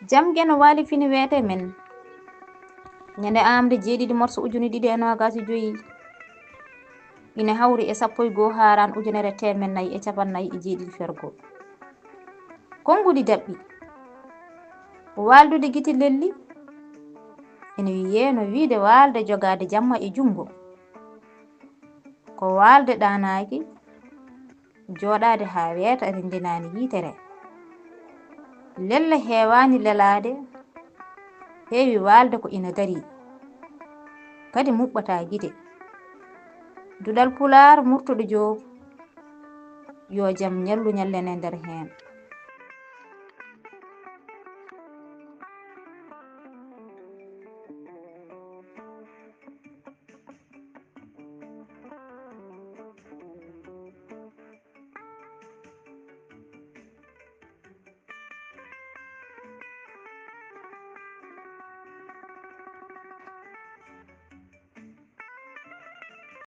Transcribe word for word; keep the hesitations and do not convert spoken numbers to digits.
Jam Geno waali fini weete men. Ñande aamde jeeɗiɗi morso ujuni ɗiɗi e noogaas e joyi, ina hawri e sappo e goo haaran ujunere teemen nayi e capannay e jeeɗiɗi fergo. Konnguɗi daɓɓi. Waaldude gite lelli. Ina wiyee no wiyde waalde jogaade jamma e junngo. Ko waalde ɗaanaaki, jooɗaade haa weeta, renndinaani yitere. Lelle heewaani lelaade, heewi waalde ko ina darii, kadi muɓɓataa gite. Duɗal Pulaar, Murtuɗo Joob, yo jam ñallu ñallen e nder heen.